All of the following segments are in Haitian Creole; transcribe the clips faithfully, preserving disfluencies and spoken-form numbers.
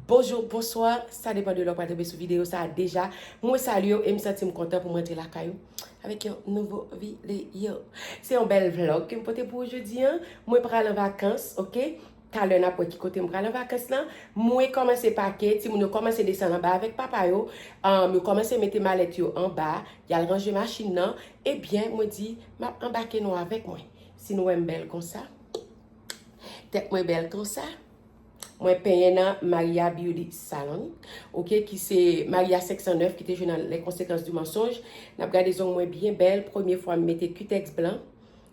Bonjou, bonswa, sa depann de lè w pral tonbe sou videyo sa a deja. Mwen salye w e m santi m kontan pou m rantre lakay ou avèk yon nouvo videyo. Se yon bèl vlog ke m pote pou ou jodi a. Mwen pral an vakans, oke? Talè n ap wè ki kote m pral an vakans lan. Mwen kòmanse pake, timoun yo kòmanse desann anba avèk papa yo. Ahn, yo kòmanse mete malèt yo anba, y al ranje machin nan. Ebyen, mwen di, m ap anbake nou avèk mwen. Si nou wè m bèl konsa, tèt mwen bèl konsa. Mwen penyen nan Maria Beauty Salon, oke, ki se Maria senk san nèf ki te jwe nan Les Conséquences du Mensonge. N ap gade zong mwen byen bèl, premye fwa m mete Cutex blan,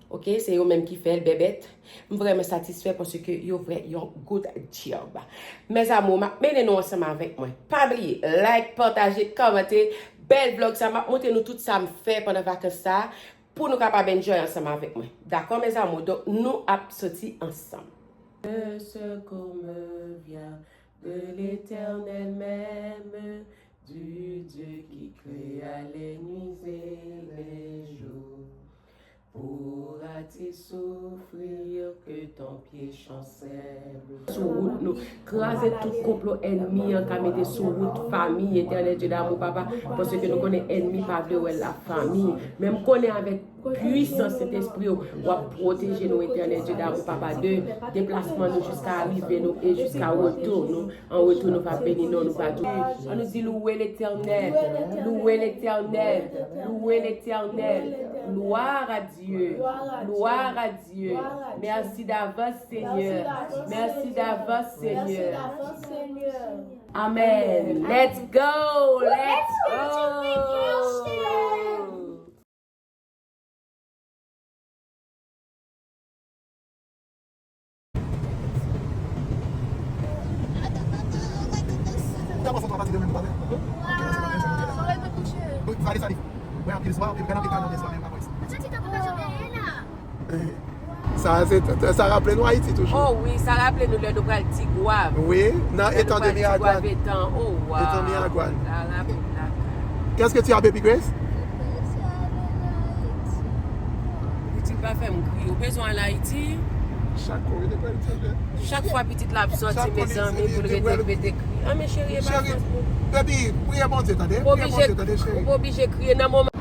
oke, se yo menm ki fè l, bèbèt. M vrèman satisfè paske yo fè yon good job. Mes amours, m ap mennen nou ansanm avèk mwen. Pa bliye, like, pataje, kòmante. Bèl vlog sa, m ap montre nou tout sa m fè pandan vakans sa. Pou nou kapab enjoy ansanm avèk mwen. Dakò, mes amours? Donk, nou ap soti ansanm. Le secours me vient de l'Éternel même, du Dieu qui créa les nuits et les jours. Pourra-t-il souffrir que ton pied chancelle? Sou wout nou. Kraze tout konplo ènmi an ka mete sou wout fanmi, Etènèl Dye damou, papa, paske nou konnen ènmi pa vle wè lafanmi. Men m konnen avèk pwisans Sentespri w, w ap pwoteje nou, Etènèl Dye damou, papa, de deplasman nou jiska arive nou e jiska retou nou. An retou, nou va beni non, nou va di, an nou di, louwe Letènèl, louwe Letènèl, louwe Letènèl. Gloire à Dieu, gloire à Dieu. Merci d'avance, Seigneur. Merci d'avance, Seigneur. Amen. Let's go. Let's go. Sa, se, sa raple nou Ayiti toujou. Oh wi, sa raple nou lè nou pral Tigwav. Wi, nan Etan de Miragwàn. Etan, oh wow. Etan Miragwàn. Sa raple nou lakay. Qu'est-ce que tu as, baby Grace? Pitit pa fè m kriye. Ou bezwen al Ayiti? Chak kou li pral tande. Chak fwa pitit la ap sòti, mezanmi, pou l rete, rete kriye. Ah, men cheri, e pa fòs pou. Baby, priye Bondye, tande? Priye Bondye, tande, cheri. Ou pa oblije kriye nan moman.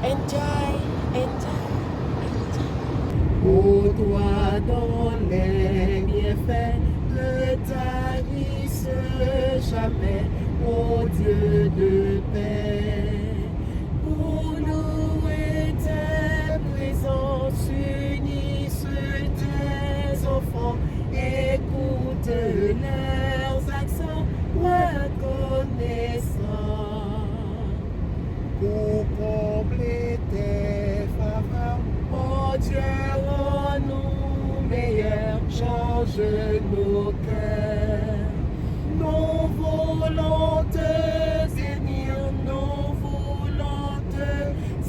Enjoy, enjoy, enjoy. Ô toi dont les bienfaits ne tarissent jamais, ô Dieu de paix. Pour louer tes présences, unissent tes enfants, écoute leurs accents reconnaissants. Pour combler tes faveurs, ô Dieu, rends-nous meilleurs, change nos cœurs. Nous voulons te bénir, nous voulons te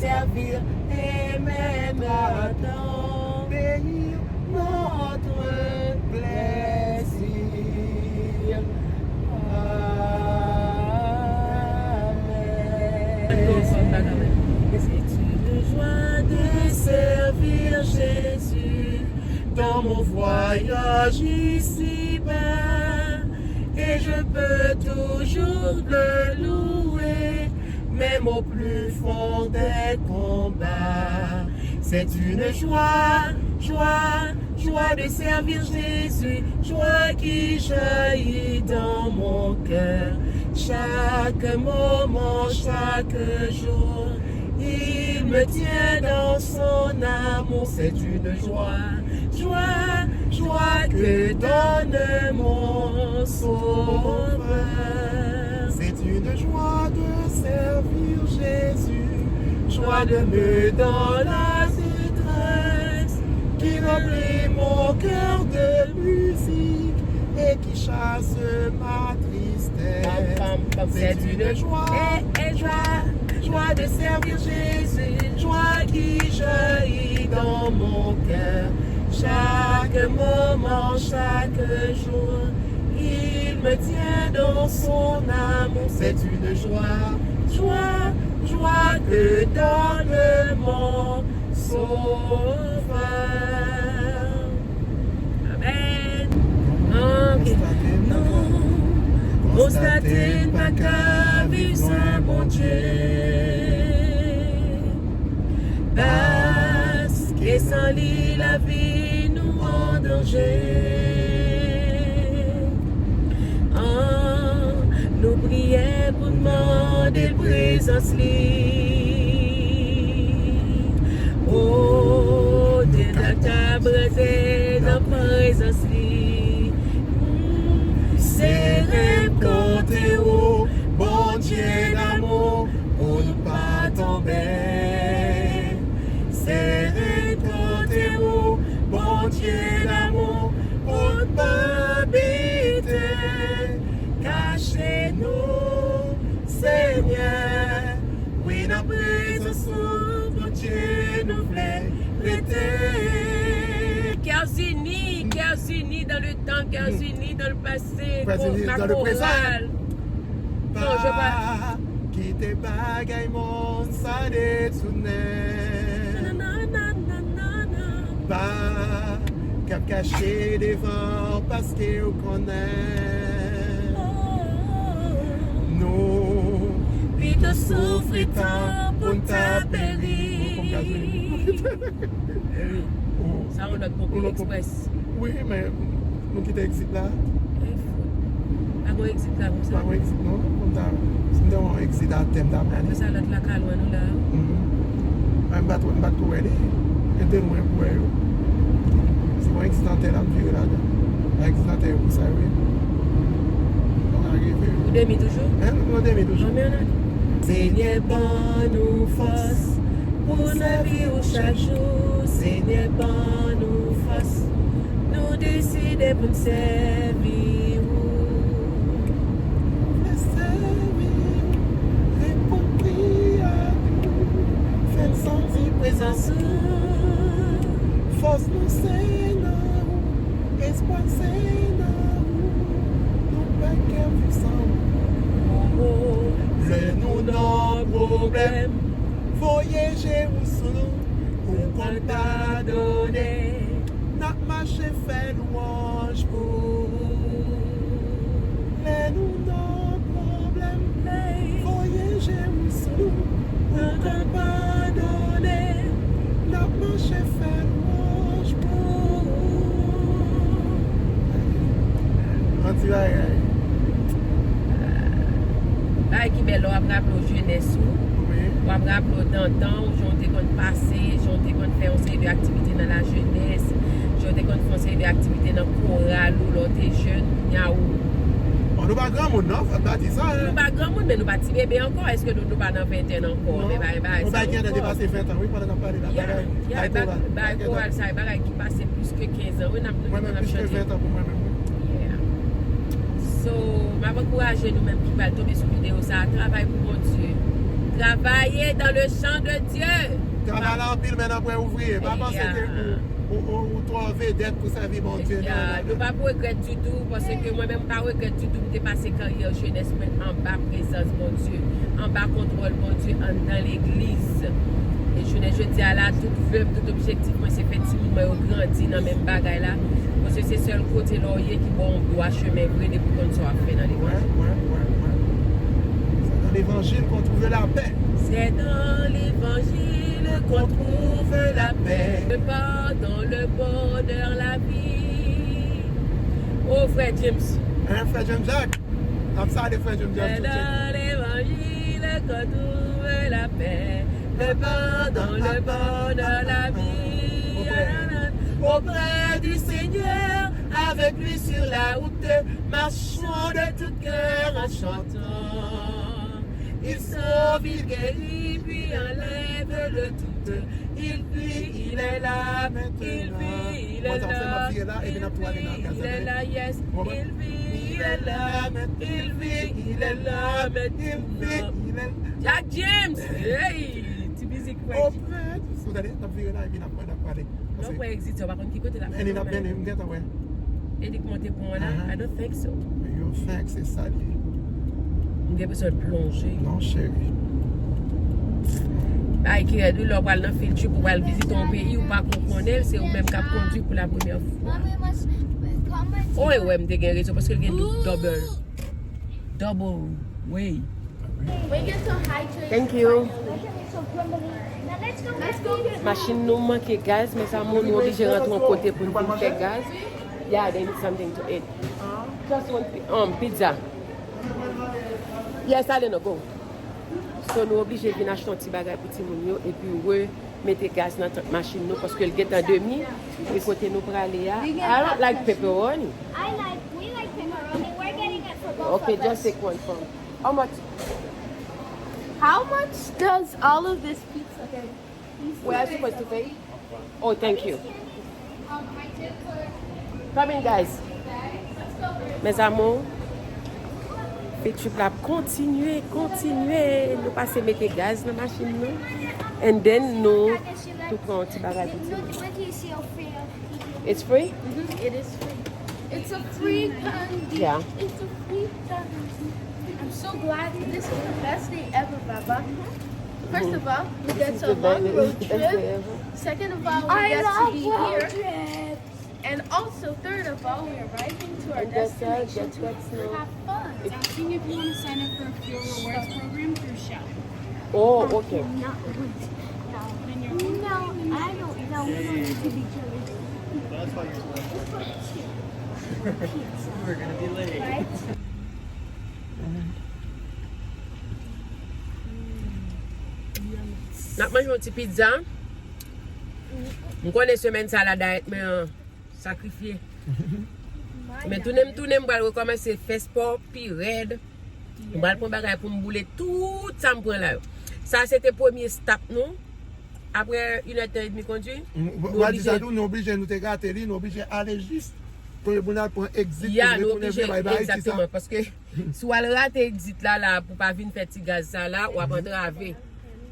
servir et même à ton pays notre plaisir. Amen. C'est une joie de servir Jésus dans mon voyage ici-bas. Et je peux toujours le louer, même au plus fond des combats. C'est une joie, joie, joie de servir Jésus, joie qui jaillit dans mon cœur. Chaque moment, chaque jour, il me tient dans son amour. C'est une joie, joie, joie que donne mon Sauveur. C'est une joie de servir Jésus, joie de me dans la détresse, qui remplit mon cœur de musique et qui chasse ma tristesse. C'est une joie, joie, joie de servir Jésus, joie qui jaillit dans mon cœur. Chaque moment, chaque jour, il Me tient dans son amour, c'est une joie, joie, joie que donne mon Sauveur. Amen. Ok. Nou konstate n pa ka viv san Bondye. Paske san li lavi nou an danje. An nou priye pou n mande prezans li. O, tèt ak ta breze nan prezans li. Se rèv kote ou, Bondye damou, pou n pa tonbe. Se rèv kote ou, Bondye damou, pou n pa bite. Kache nou, Senyè. Wi, nan prezans ou, Bondye, nou vle rete. Cœurs unis, cœurs unis dans le temps, cœurs unis dans le passé. Cœurs unis dans le présent. Non, je vais pas. Pa kite bagay monn sa detounen. Pa k ap kache devan w paske w konnen nou pito soufri tan pou n ta peri. Sa yon lòt ponpe eksprès. Wi, men nou kite egzit la. Pa gen egzit la konsa. Pa gen egzit non. Konsa, si m te wè yon egzit atè m ta pran li. Apre sa, lòt la ka lwen nou la. Mhm. A, m pa t wè, m pa t tou wè li. E te lwen pou wè yo. Si gen egzit atè la, m vire ladan. Egzit atè yo pou sa yo ye. Nou ka rive. Ou demi toujou? Hein, nou demi toujou. Senyè, ban nou fòs pou n sèvi ou chak jou. Senyè, ban nou fòs. Nou deside pou n sèvi ou. Vle sèvi ou, reponn priyè nou. Fè n santi prezans ou. Fòs nou se nan ou. Espwa n se nan ou. Nou pa ka viv san ou. Lè nou nan pwoblèm, voye je ou sou nou. Ou konn padone. N ap mache fè lwanj pou ou. Lè nou nan pwoblèm, voye je ou sou nou. Ou konn padone. N ap mache fè lwanj pou ou. Yon ti bagay. Bagay ki bèl, lè w ap raple w jenès ou. Wi. W ap raple w dantan w, jan w te konn pase, jan w te konn fè yon seri de aktivite nan lajenès, jan w te konn fè yon seri de aktivite nan koral ou lè w te jèn, kounye a ou. Bon, nou pa granmoun non, fò n pa di sa, hein. Nou pa granmoun, men nou pa ti bebe ankò. Èske nou, nou pa nan ventèn ankò? Non. Men bagay, bagay sa yo fò. Nou pa gen depase ven tan, wi, pandan n ap pale la. Yeah, bagay, yeah, bagay koral, bagay koral sa, bagay ki pase plis ke kenz an, wi, n ap, nou, nou ap chante. Mwen menm, plis ke ven tan pou mwen menm, wi. Yeah. So, m ap ankouraje nou menm ki pral tonbe sou videyo sa a, travay pou Bondye. Travaillez dans le champ de Dieu. Travay la anpil, men n ap wè ouvriye. Pa panse ke ou, ou, ou, ou twò vedèt pou sèvi Bondye, non, non, non. Nou p ap regrèt ditou, paske mwen menm m pa regrèt ditou m te pase karyè jenès mwen anba prezans Bondye, anba kontwòl Bondye, anndan legliz. E jounen jodi a la, tout vè m, tout objektif mwen, se fè timoun mwen yo grandi nan menm bagay la. Paske se sèl kote lè w ye ki ba w yon dwa chemen vre, depi w konn sa w ap fè nan levanjil. Wè, wè, wè, wè. C'est dans l'évangile qu'on trouve la paix. C'est dans l'évangile qu'on trouve la paix. Le pardon, le bonheur, la vie. Oh, frè James. Hein, frè James Jacques? N ap salye frè James Jacques. C'est dans l'évangile qu'on trouve la paix, le pardon, le bonheur, la vie. Auprès du Seigneur, avec lui sur la route, marchons de tout cœur en chantant. Il sauve, il guérit, puis enlève le doute. Il vit, il est là, il vit, il est là, il vit, il est là, yes. Il vit, il est là, il vit, il est là, maintenant. Jack James! Hey! Ti mizik, frè. Ou tande, n ap vire la, epi n ap, n ap pale. Non, frè, egzit, ou pa konn ki kote l ap fè. Elik monte pon an la? I don't think so. Yo fenk, se sa li ye. M gen bezwen plonje. Non, cheri. Bagay ki rèd, wi, lè w pral nan field trip, ou pral vizite yon peyi, ou pa ko konnen l, se ou menm k ap kondui pou la premyè fwa. Mommy must come with O, e wè, m te gen rezon, paske l gen dou- double. Double way. Thank you. Machin nou manke gaz, mes amours, nou oblije rantre yon kote pou nou vin fè gaz. Yeah, they need something to eat. Just one pi- um, pizza. Yes, I don't know, go. So nou oblije vin achte yon ti bagay pou timoun yo epi remete gaz nan tank machin nou paske l gentan demi. E kote nou prale a, I don't like pepperoni. I like, we like pepperoni. We're getting it for both Okay, of just us. Take one for me. How much? How much does all of this pizza? Where I supposed to pay? Oh, thank you. Come in, guys. Mes amours, field trip la ap kontinye, kontinye. Nou pase mete gaz nan machin nou. And then nou tou pran yon ti bagay pou timoun. It's free? It is free. It's a free candy. Yeah. It's a free candy. I'm so glad this is the best day ever, Baba. First of all, we get to a long road trip. Second of all, we get to be here. And also, third of all, we are arriving to our destination to have fun. Asking if you want to sign up for a fuel rewards program through Shell. Oh, okay. No, no, I don't know. We don't need to be carried. Pizza, right? N ap manje yon ti pizza. M konnen semèn sa la dayèt mwen an sakrifye. Men tounen m tounen m pral rekòmanse fè spò pi rèd. M pral pran bagay pou m boule tout sa m pran la yo. Sa se te premye stop nou. Apre inèdtan edmi kondwi. W a di sa tou, nou oblije, nou te rate li, nou oblije ale jis kote pou n al pran exit Ya, pou nou retounen oblije, vin bay Ayiti sa. Egzakteman. Paske si w al rate exit la la pou pa vin fè ti gaz sa la, w ap antrave.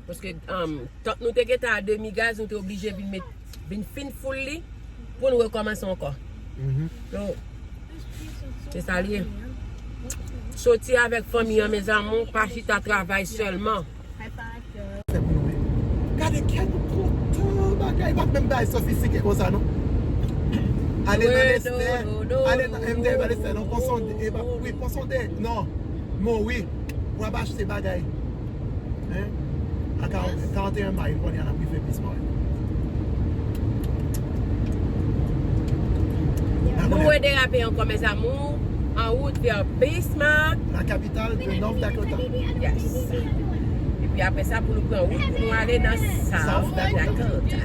Paske um, tank nou te gentan a demi gaz, nou te oblije vin met vin fin full li pou nou rekòmanse ankò. Mhm. So, se sa li ye. Soti avèk fanmi an, mes amours, pa chita travay sèlman. Fè pou nou menm. Gade kè nou kontan bagay, pa menm bagay sofistike konsa non. Ale nan Lestè, ale nan M D L Lestè non, pran sonde, e pa, wi, pran sonde, non, mo wi, w ap achte bagay. Hein? A karant, karant e en may, kounye a n ap rive Bismarck. Nou rederape ankò, mes amours, en route vers Bismarck. La capitale de North Dakota. Yes. Epi apre sa, pou nou pran wout pou nou ale nan South Dakota.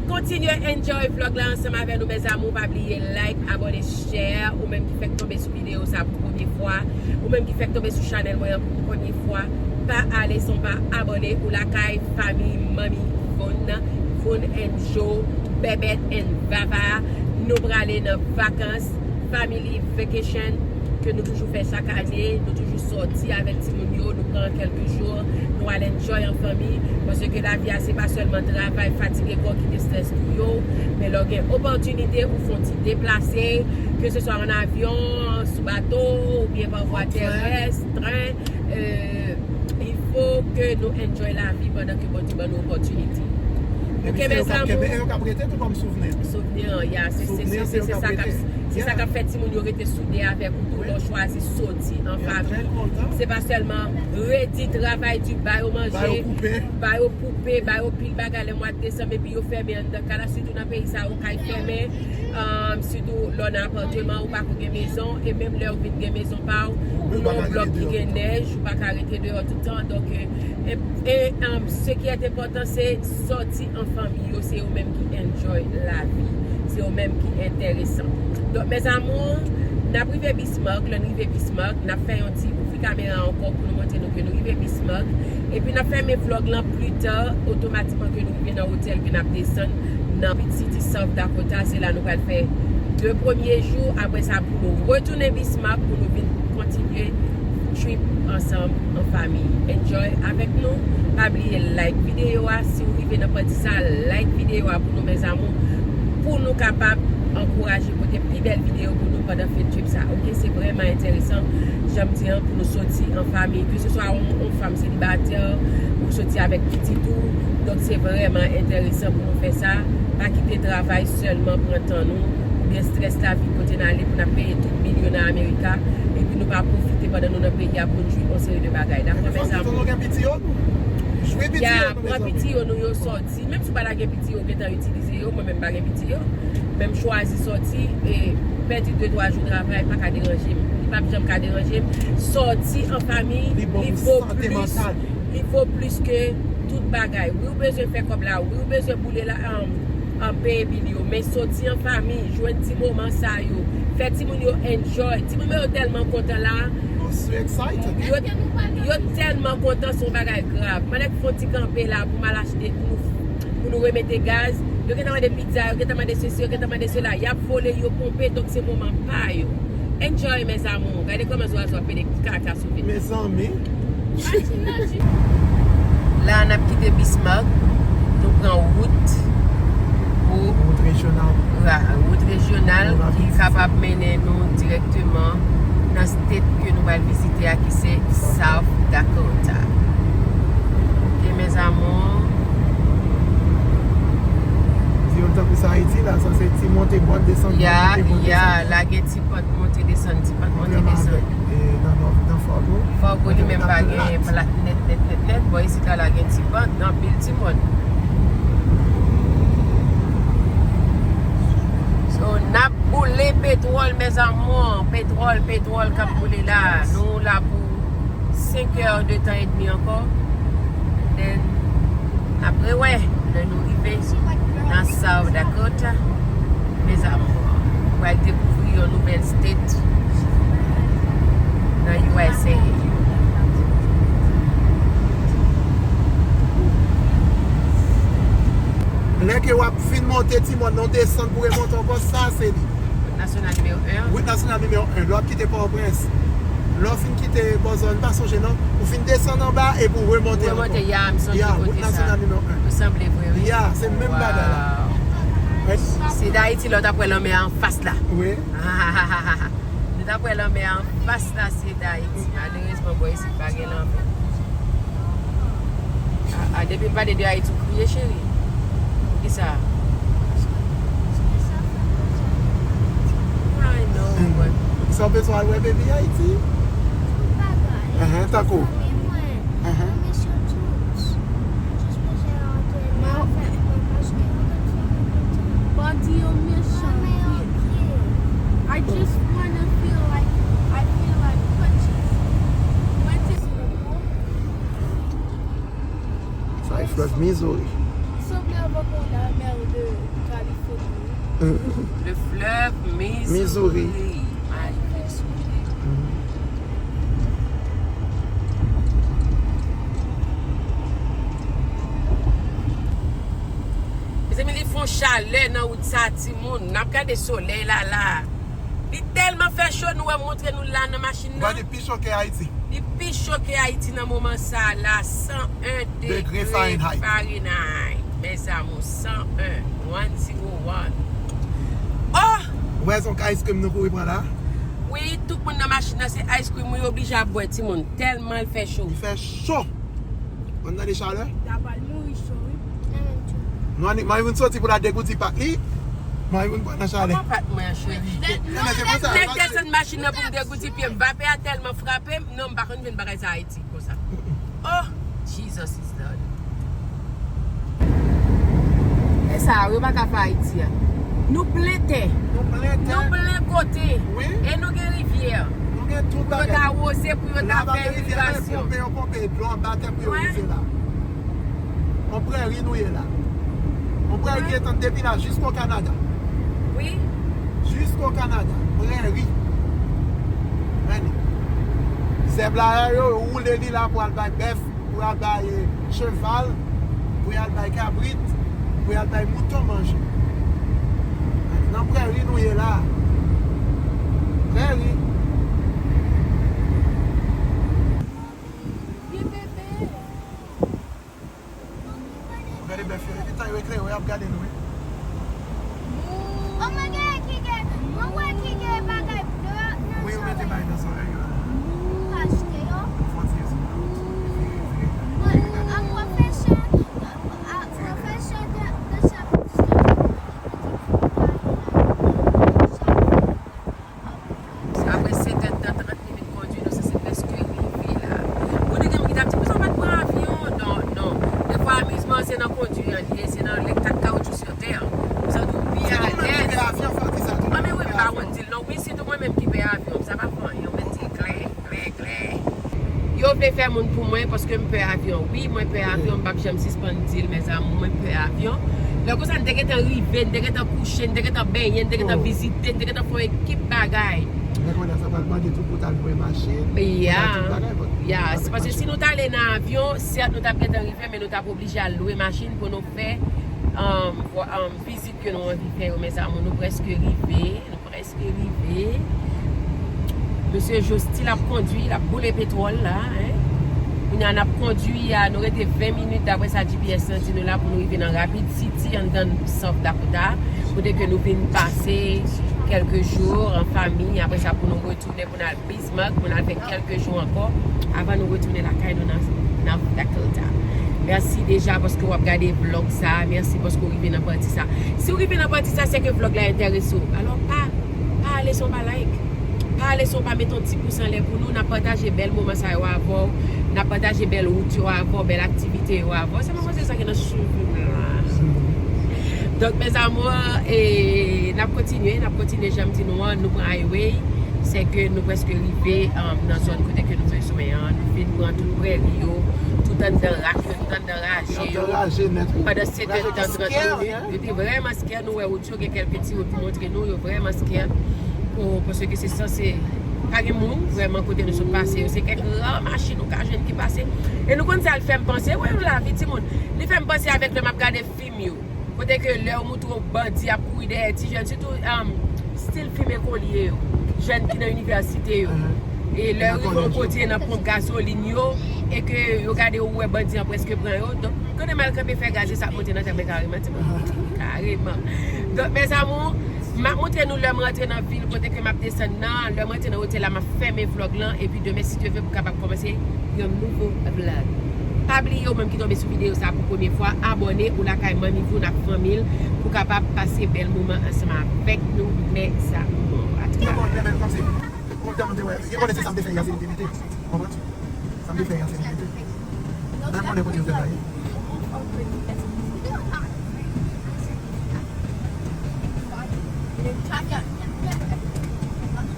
Kontinye enjoy vlog la ansanm avè nou, mes amours. Pa bliye like, abòne, share. Ou menm ki fèk tonbe sou videyo sa pou premye fwa, ou menm ki fèk tonbe sou chanèl mwen an pou premye fwa, pa ale san pa abòne. Ou lakay fanmi, manmi, Voun, Voun and Jo, Bèbèt and Vava. Nou prale nan vakans, family vacation ke nou toujou fè chak ane. Nou toujou sòti avèk timoun yo, nou pran kèlke jou, nou al enjoy an fanmi. Paske lavi a se pa sèlman travay, fatige kò, kite strès tou yo, men lè w gen opòtinite ou fè yon ti deplase, ke se swa an avyon, sou bato, oubyen pa vwa terès, tren, euh, il faut que nou enjoy lavi pandan ke Bondye ban nou opòtinite. Epi se yo k ap kenbe, e yo k ap rete tou kòm souvni. Souvni an, ya, se se se se sa k ap se sa k ap fè timoun yo rete soude avèk ou tou lè w chwazi soti an fanmi. Se pa sèlman redi, travay di, ba yo manje, ba yo poupe, ba yo pil bagay lè mwa desanm epi yo fèmen anndan kay la, sitou nan peyi sa yo kay fèmen, um, sitou lè w nan apatman ou pa ko gen mezon, e menm lè w vin gen mezon pa w, ou nan yon blòk ki gen nèj, ou pa ka rete deyò tout tan, donk, e, e, um, ce qui est important, se sòti an fanmi yo, se yo menm ki enjoy lavi, se yo menm ki enteresan. Donk, mes amours, n ap rive Bismarck, lè n rive Bismarck, n ap fè yon ti ouvri kamera ankò pou nou montre nou ke nou rive Bismarck, epi n ap fèmen vlog lan pli ta, otomatikman ke nou rive nan otèl, ke n ap desann nan City South Dakota, se la nou pral fè de premye jou, apre sa pou nou retounen Bismarck pou nou vin kontinye trip ansanm an fanmi. Enjoy avèk nou. Pa bliye like videyo a. Si w rive nan pati sa, like videyo a pou nou, mes amours, pou nou kapab ankouraje pote pi bèl videyo pou nou, pandan field trip sa, oke? Se vrèman enteresan, jan m di an, pou nou soti an fanmi, keseswa yon, yon fanm selibatè, ou soti avèk pitit ou, donk se vrèman enteresan pou nou fè sa. Pa kite travay sèlman pran tan nou, oubyen strès lavi kote n ale pou n ap peye tout bil yo nan Amerika, epi nou pa pwofite pandan nou nan peyi a pou n jwi yon seri de bagay. Dakò, mezanmi? Pran piti yo nou. Jwi piti yo nou, mezanmi. Ya, pran piti yo nou, yo sòti. Menm si w pa ta gen piti yo, gentan itilize yo, mwen menm pa gen piti yo. Men m chwazi sòti e pèdi de twa jou travay pa ka deranje m. Li p ap janm ka deranje m. Sòti an fanmi, li vo plis, li vo plis ke tout bagay. Wi, w bezwen fè kòb la, wi, w bezwen boule la, um, um, peye bil yo, men sòti an fanmi, jwenn ti moman sa yo, fè timoun yo enjoy. Timoun yo tèlman kontan la. Yo, yo tèlman kontan, se yon bagay grav. Pandan k fè yon ti kanpe la pou m al achte, pou nou, pou nou remete gaz, yo gentan mande pizza, yo gentan mande sesi, yo gentan mande sela. Y ap vole, yo ponpe, donk se moman pa yo. Enjoy, mes amours. Gade kòman zwazo ap pede kaka sou vit. Mezanmi. La, n ap kite Bismarck. Nou pran wout pou wout rejyonal. Ra-, wout rejyonal ki kapab mennen nou dirèkteman nan state ke nou pral vizite a, ki se South Dakota. Ok, mes amours. Di yo tankou sa Ayiti la, sa se ti monte, bòt desann, bòt monte, bòt desann. Ya, ya, la gen ti pant monte desann, ti pant monte desann. Kontrèman avèk, e, nan nò, nan Fargo. Fargo li menm pa gen plat nèt, nèt, nèt, nèt. Bò isit la, la gen ti pant, gen anpil ti mòn. So, n ap boule petwòl, mes amours. Petwòl, petwòl k ap boule la. Nou la pou senk è de tan edmi ankò. Then, apre, wè, lè nou rive nan South Dakota, mes amours, nou pral dekouvri yon nouvèl state nan U S A. Lè ke w ap fin monte ti mòn nan, w desann pou remonte ankò, sa se li. Wout nasyonal nimewo en. Wout nasyonal nimewo en. Lè w ap kite Pòtoprens, lè w fin kite bò zòn, pa sonje non, ou fin desann anba epi w remonte ankò. Remonte, ya, m sonje kote sa. Ya, wout nasyonal nimewo en. Ou sanble vre, wi. Ya, se menm bagay la. Wow. Se Dayiti lè w t ap wè lanmè a anfas la. Wi. Nou t ap wè lanmè a anfas la, se Dayiti. Malerezman, bò isit pa gen lanmè. A, a, depi m pale de Ayiti, ou kriye, cheri? Poukisa? I know, but... Sa w bezwen al wè baby Ayiti? Tout bagay. Ahan, tankou? Fanmi mwen. Ahan. Fanmi sou tout. Jis bezwen antre nan afè mwen paske yo konn fè mwen kontan. Bandi yo mechan anpil. I just wanna feel like, I feel like punches. Mwen te Sa e flèv Missouri. Sanble avèk yon lamè de Kalifòni. Le fleuve Missouri. Missouri. Magnifique souvenir. Mezanmi, li fè yon chalè nan wout sa, timoun. N ap gade solèy la, la. Li tèlman fè cho, nou wè, montre nou la nan machin nan. Gade, pi cho ke Ayiti. Li pi cho ke Ayiti nan moman sa la, san en degre Fahrenheit. Fahrenheit. Mes amours, san en, one zero one. Oh! Ou wè se yon ice cream nou kouri pran la? Wi, tout moun nan machin nan se ice cream, wi, oblije ap bwè, timoun, tèlman l fè cho. Li fè cho. Ou tande chalè? Dapal mouri cho, wi. Nou annik, Mariwood soti pou l al degouti pak li. Mariwood pran nan chalè. Kòman pak mwen an, cheri? Enben, se pou sa. Nèg desann machin nan pou m degouti pye m. Vapè a tèlman frape m. Non, m pa konn jwenn bagay sa Ayiti konsa. Oh, Jesus is Lord. E sa, yo pa ka fè Ayiti a. Nou plen tè. Nou plen tè. Nou plen kote. Wi. E nou gen rivyè. Nou gen tout bagay. Pou yo ta woze, pou yo ta fè irigasyon. Laba gen rivyè, men ponpe yo ponpe dlo anba tè pou yo rive la. Yon prèri nou ye la. Yon prèri ki etann depi la jisko Kanada. Wi. Jisko Kanada. Prèri. Ann. Zèb la, yo woule li la pou al bay bèf, pou al bay, eh, cheval, pou al bay kabrit, pou al bay mouton manje. Nan prèri nou ye la. Prèri. Gade bèf yo, epi tan yo eklere, y ap gade nou, wi. Oh, mwen gen ki gen, mwen wè ki gen bagay Vle fè moun pou mwen paske m pè avyon. Wi, mwen pè avyon, m p ap janm sispann di l, mezanmi, mwen pè avyon. Lè konsa, n te gentan rive, n te gentan kouche, n te gentan benyen, n te gentan vizite, n te gentan fè yon ekip bagay. Lè kounye a sa pral mande tou pou w ta lwe machin, pou w ta tout bagay, but, ya, se paske si nou t ale nan avyon, sèt, nou t ap gentan rive, men nou t ap oblije al lwe machin pou nou fè, um, vo- um, vizit ke nou anvi fè yo, mezanmi. Nou prèske rive. Prèske rive. Mesye Josty l ap kondui, l ap boule petwòl la, en. Kounye a n ap kondui a, nou rete ven minit, daprè sa G P S lan di nou la, pou nou rive nan Rapid City, anndan South Dakota, kote ke nou vin pase kèlke jou an fanmi, apre sa pou nou retounen, pou n al Bismarck, pou n al fè kèlke jou ankò, avan nou retounen lakay nou nan, nan Dakota. Mèsi deja paske w ap gade vlòg sa, mèsi paske w rive nan pati sa. Si w rive nan pati sa, se ke vlòg la enterese w. Alò, pa, pa ale san w pa like. Pa ale san w pa mete yon ti pous anlè pou nou. N ap pataje bèl moman sa yo avè w. N ap pataje bèl wout yo avè w, bèl aktivite yo avè w. Se pa konsa sa ki nan cheve m la. Donk, mes amours, e, n ap kontinye, n ap kontinye, jan m di nou an, nou pran highway, se ke nou prèske rive, um, nan zòn kote ke nou bezwen an. Nou fin pran tout prèri yo, tout anndan rak yo, tout anndan raje yo. Pandan sèt è tan trant minit, yo te vrèman scare, nou wè wout yo gen kèlke ti wout pou montre nou, yo vrèman scare. Pou, paske se sanse pa gen moun, vrèman, kote nou sot pase yo. Se kèk ra machin ou ka jwenn ki pase. E nou konn sa l fè m panse, wè, lavi timoun. Li fè m panse avèk lè m ap gade fim yo. Kote ke lè yo moutre w bandi ap kouri dèyè ti jèn, sitou, um, stil fim ekolye yo, jèn ki nan inivèsite yo. E lè yo rive yon kote nan ponp gazolin yo, e ke yo gade yo wè bandi an prèske pran yo, donk, konnen m al kanpe fè gaz, e sa ap monte nan tèt mwen kareman, timoun. Kareman. Donk, mes amours, m ap montre nou lè m rantre nan vil kote ke m ap desann nan, lè m rantre nan otèl la, m ap fèmen vlòg lan, epi demen, si Dye vle, pou kapab kòmanse yon nouvo vlòg. Pa bliye, ou menm ki tonbe sou videyo sa pou premye fwa, abòne, ou lakay Manmi Vou, n ap fanmi l, pou kapab pase bèl moman ansanm avèk nou, mes amours. Atouka. Ou tèlman te wè, yo konnen se sa m te fè yè, se li te mete. Konprann? Sa m te fè yè, se li te mete. Menm konnen kote yo fè la ye.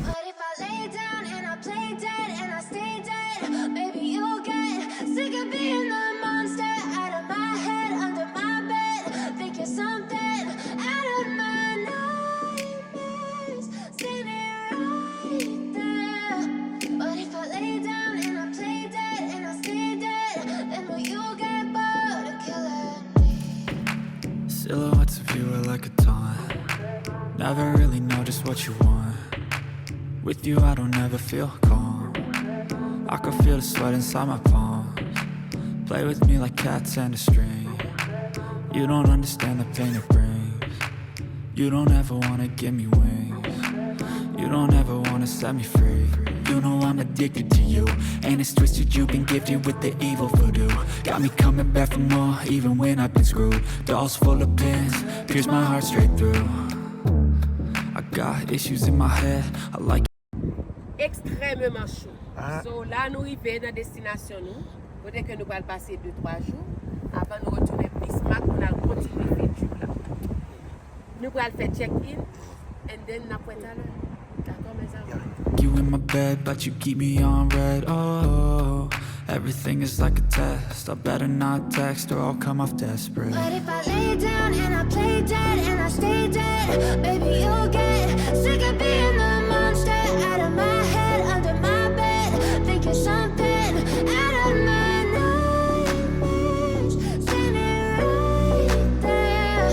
But if I lay down and I play dead and I stay dead, baby, you'll get sick of being the monster out of my head, under my bed. Think you're something out of my nightmares, standing right there. But if I lay down and I play dead and I stay dead, then will you get bored of killing me? Silhouettes of you are like a taunt. Never really know just what you want. With you, I don't ever feel calm. I can feel the sweat inside my palms. Play with me like cats and a string. You don't understand the pain it brings. You don't ever wanna give me wings. You don't ever wanna set me free. You know I'm addicted to you. And it's twisted, you've been gifted with the evil voodoo. Got me coming back for more, even when I've been screwed. Dolls full of pins, pierce my heart straight through. I got issues in my head, I like. Ekstrèmeman cho. So, la nou rive nan destinasyon nou, kote ke nou pral pase de twa jou, avan nou retounen Bismarck pou n al kontinye fè trip la. Nou pral fè check-in, and then n ap wè talè. Dakò, mes amours? You in my bed, but you keep me on red. Oh, everything is like a test. I better not text or I'll come off desperate. But if I lay down and I play dead and I stay dead, baby, you'll get sick of being the monster out of my head, under my bed. Think you're something out of my nightmares, standing right there.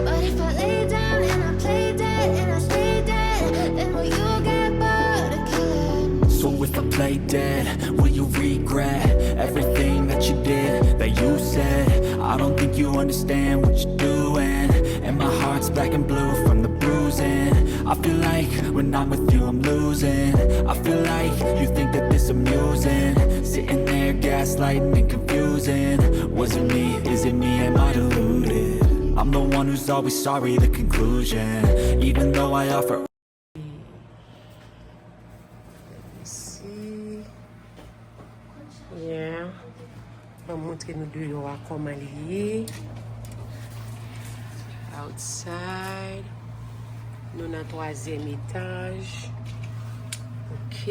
But if I lay down and I play dead and I stay dead, then will you get bored of killing me? So if I play dead, will you regret everything that you did, that you said? I don't think you understand what you're doing. And my heart's black and blue from the bruising. I feel like when I'm with you, I'm losing. I feel like you think that this amusing. Sitting there gaslighting and confusing. Was it me? Is it me? Am I deluded? I'm the one who's always sorry, the conclusion. Even though I offer. Isi. Yeah. Ban m montre nou deyò a kòman li ye. Outside. Nou nan twazyèm etaj. Ok,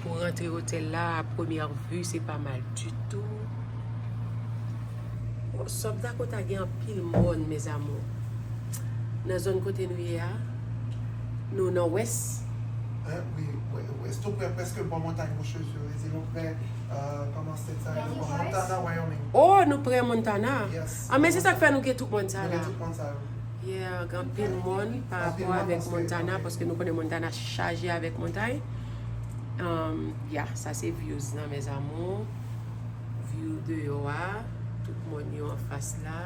pou rantre otèl la, a premyè vi, se pa mal ditou. South Dakota gen anpil mòn, mes amours. Nan zòn kote nou ye a, nou nan wès. Wi, wi, wi. Tou prè, prèske bò montay Wochezye, yo di nou prè, kòman se sa, bò Montana, Wyoming. Oh, nou prè Montana. Yes. Ah, men se sa k fè nou gen tout mòn sa Nou la. gen tout mòn sa yo. Yeah, gen anpil mòn pa rapò avèk Montana, paske nou konnen Montana chaje avèk montay. Um, yeah, sa se views nan, mes amours. View deyò a, tout mòn yo anfas la.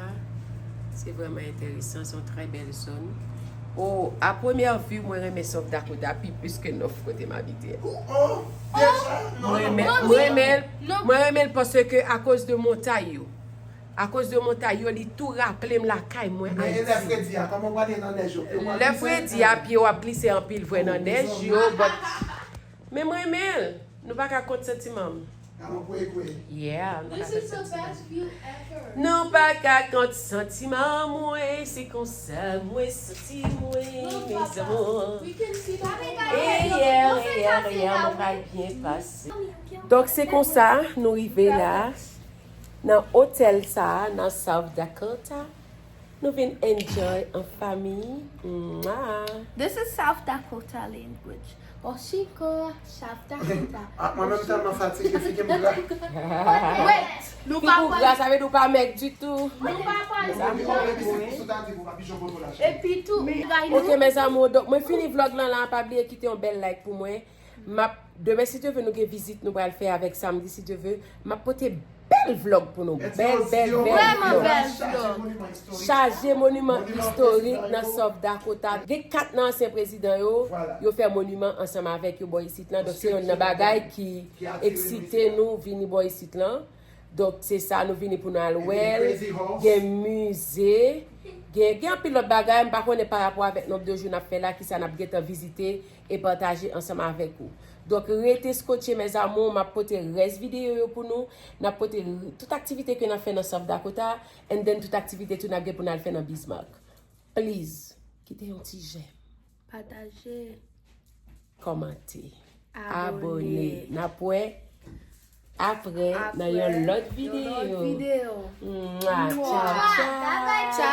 Se vrèman enteresan, se yon trè bèl zòn. Oh, a premyè vi, mwen renmen South Dakota pi plis ke North kote m abite. Oh, deja? Non, Mwen non, renmen, non. mwen renmen l, mwen renmen l paske akoz de montay yo. Akoz de montay yo, li tou raple m lakay mwen Men e Ayiti. Lè fredi a, kòman w prale nan nèj yo? Pye w ap Lè glise? Fredi a, pye w ap glise anpil vre nan nèj yo, but men mwen renmen l. Nou pa ka kont santiman m. Alò, kwe, kwe. Yeah, nou pa This ka is the kont santiman best m. View ever. Nou pa ka kont santiman mwen, se konsa mwen santi mwen, mes amours. We can see that. Hey, yeah, yeah, yeah, mwen pral byen pase. Donk se konsa nou rive la nan otèl sa a, nan South Dakota. Nou vin enjoy an fanmi. Mwah. This is South Dakota language. Oshiko, South Dakota. Ah, mwen menm tèlman fatige, figi m gra. Wait, nou Fi pa pou gra, sa vle di ou pa mèg ditou. Nou pa pale. Epi, oh, epi se sou ta di pou pa pijon poto la, cheri. Epi tou, Ok, mes amours, donk mwen fini vlog lan la, pa bliye kite yon bèl like pou mwen. M ap, demen si Dye vle, nou gen vizit nou pral fè avèk samdi si Dye vle. M ap pote bèl vlog pou nou. Bèl, bèl, bèl Vrèman vlog. bèl. Chaje moniman istorik. Chaje moniman Moniman istorik prezidan nan yo. South Dakota. Gen kat nan ansyen prezidan yo, Voilà. Yo fè moniman ansanm avèk yo bò isit lan. Donk se youn nan bagay ki Ki atire nou eksite isit la. Nou vini bò isit lan. Donk se sa nou vini pou nou al Epi wè l. Crazy Horse. Gen mize, gen, gen anpil lòt bagay, m pa konnen pa rapò avèk nonb de jou n ap fè la, kisa n ap gentan vizite e pataje ansanm avèk ou. Donk rete skotche, mes amours, m ap pote rès videyo yo pou nou. N ap pote r- tout aktivite ke n ap fè nan South Dakota, and then tout aktivite tou n ap gen pou n al fè nan Bismarck. Please, kite yon ti j'aime, Pataje. Kòmante, abone. N ap wè apre nan yon lòt videyo. Videyo. Mwah, tchao, tchao.